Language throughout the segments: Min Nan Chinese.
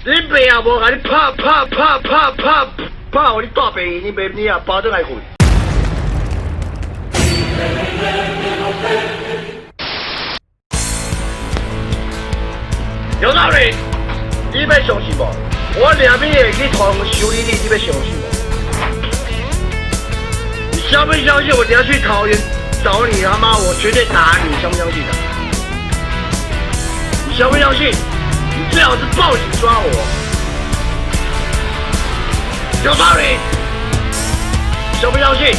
恁爸也無共你拍拍拍拍拍拍，予你蹛病院，恁爸你也包轉來睏。有道理，你欲相信無？我掠米會去桃園修理你，你欲相信無？你相不相信我等下去桃園找你？他媽，我絕對打你，相不相信啊？你相不相信？你最好是報警抓我。有道理，相不相信？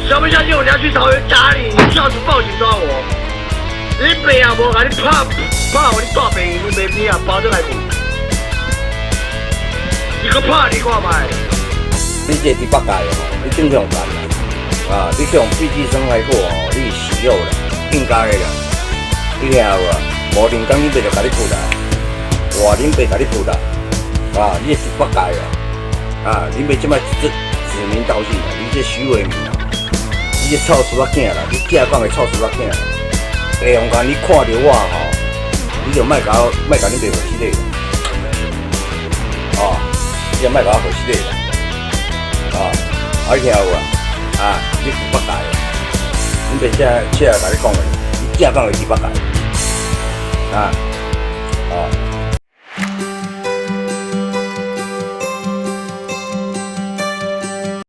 相不相信我等下去桃園打你？你最好是報警抓我。恁爸也無共你拍拍，予你蹛病院，恁爸你也包轉來睏。你閣拍你看覓？你這豬八戒吼，你正常辦啦。啊，你去予飛機傷害過吼，你是死了啦，應該的啦。你聽有無？無人工恁爸就共你撲啦，哇，恁爸共你撲啦。啊，你這豬八戒啊！啊，恁爸這擺指名道姓啦，你這許瑋明啊，你這臭孫仔囝啦，你正港的臭孫仔囝啦。下紅間你看著我吼，你就莫共我，莫共恁爸回失禮啦。哦，你就莫共我回失禮啦。啊，啊你聽有無？啊，你豬八戒，恁爸這這共你講的，你正港的豬八戒。啊，哦。